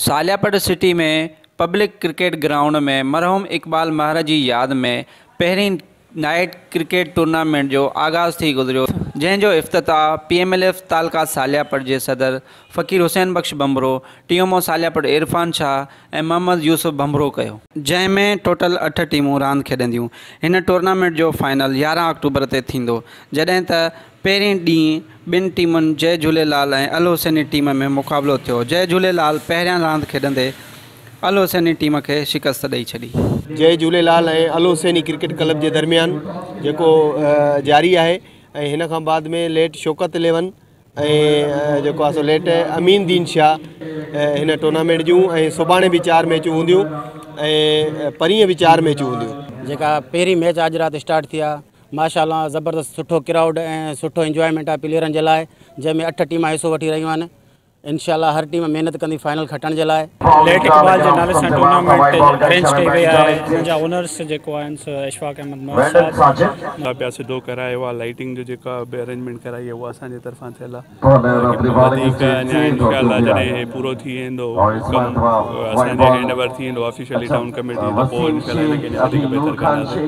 Saliapat city ۾ public cricket ground ۾ مرحوم اقبال مهر جي ياد ۾ پهرين نائيٽ ڪرڪيٽ ٽورنامينٽ جو آغاز ٿي گذريو، جنهن جو افتتاح پي ايم ايل ايف تعلقه سالياپٽ جي صدر Faqir Hussain Bakhsh Bhanbhro, T M O Saliapat Irfan Shah ۽ Muhammad Yousuf Bhanbhro ڪيو. جنهن ۾ ٽوٽل اٺ ٽيمون راند کيڏنديون. هن ٽورنامينٽ جو فائنل 11 آڪٽوبر تي ٿيندو، جڏهن ته پهرين ڏينهن ٻن ٽيمن جئي جهوليلال ۽ الحسيني ٽيم ۾ مقابلو ٿيو. جئي جهوليلال پهريان راند کيڏندي الحسيني ٽيم کي شڪست ڏئي ڇڏي. جئي جهوليلال ۽ الحسيني ڪرڪيٽ ڪلب جي درميان جيڪو جاري آهي ۽ هن کان بعد ۾ ليٽ شوڪت اليون ۽ جيڪو آهي سو ليٽ امين دين شاهه هن ٽورنامينٽ جون ۽ سڀاڻي به چار ميچون هونديون ۽ پرينء به چار ميچون هونديون. جيڪا پهرين ميچ اڄ رات اسٽارٽ ٿي آهي ماشاء الله زبردست سٺو ڪرائوڊ ۽ سٺو انجوائمينٽ آهي پليئرن جي لاء جنهن ۾ اٺ ٽيما حصو وٺي رهيون آهن انشاء الله هر ٽيم محنت ڪندي فائنل کٽڻ جي لاء. ليٽ اقبال جي نالي سان ٽورنامينٽ ارينج ڪئي وئي آهي ان جا اونرس جيڪو آهن سو اشفاق احمد مهر صاحب. پيا سڌو ڪرايو آهي لائيٽنگ جو جيڪا به ارينجمينٽ ڪرائي آهي اها اسان جي طرفان ٿيل آهي وڌيڪ اڃا انشاء الله جڏهن هي پورو ٿي ويندو ڪم اسان جي هينڊ اوور ٿي ويندو آفيشلي ٽائون ڪميٽي ته پوء انشاء الله هن کي اڃا وڌيڪ بهتر ڪنداسين.